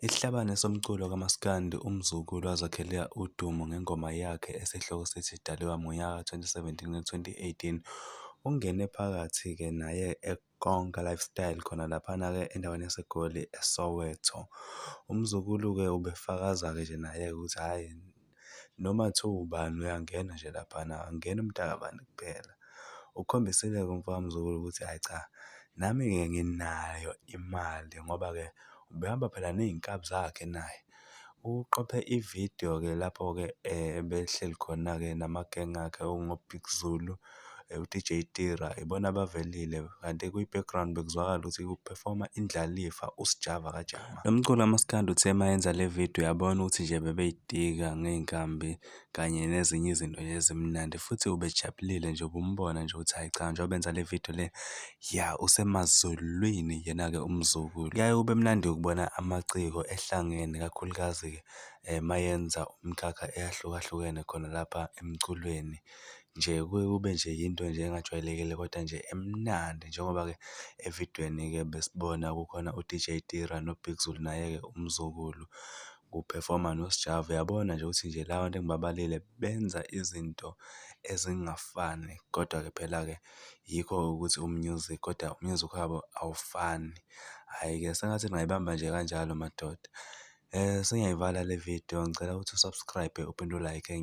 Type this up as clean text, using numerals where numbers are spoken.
Isihlabani somculo kaMaskandi uMzukulu wazakhela udumo ngengoma yakhe esihloko sithi "Dali Wami" ngonyaka ka-2017 no-2018. Ungene phakathi-ke naye eKonka Lifestyle khona laphana-ke endaweni yaseGoli eSoweto. UMzukulu-ke ubefakaza-ke nje naye-ke ukuthi hhayi, noma kuthiwa ubani uyangena nje laphana, akungeni umntakabani kuphela. Ukhombisile-ke umfokaMzukulu ukuthi hhayi cha, nami-ke nginayo imali ngoba-ke ubehamba phela ney'nkabi zakhe naye. Uqophe ividiyo-ke lapho-ke ebehleli khona-ke namagenge akhe okungo-Big Zulu, u-DJ Tira, ibona abavelile kanti kwi-background bekuzwakala ukuthi kuphefoma iNdlalifa uSjava kaJama. Lo mculo kaMaskandi uthe uma yenza le vidiyo uyabona ukuthi nje bebey'tika ngey'nkambi kanye nezinye izinto nje ezimnandi, futhi ubejabulile nje ubumbona nje ukuthi hhayi cha, njengoba enza le vidiyo le, ya, usemazulwini yena-ke uMzukulu. Kuyaye kube mnandi ukubona amaciko ehlangene, kakhulukazi-ke mayenza umkhakha eyahlukahlukene khona lapha emculweni. Nje kuye kube nje yinto nje engajwayelekile kodwa nje emnandi, njengoba-ke evidweni-ke besibona kukhona u-DJ Tira no-Big Zulu naye-ke uMzukulu, kuphefoma noSjava. Uyabona nje ukuthi nje la bantu engibabalile benza izinto ezingafani, kodwa-ke phela-ke yikho ukuthi u-music kodwa u-music wabo awufani. Hhayi-ke sengathi ningayibamba nje kanjalo madoda. Sengiyayivala le video, ngicela ukuthi u-subscribe uphinde u-like.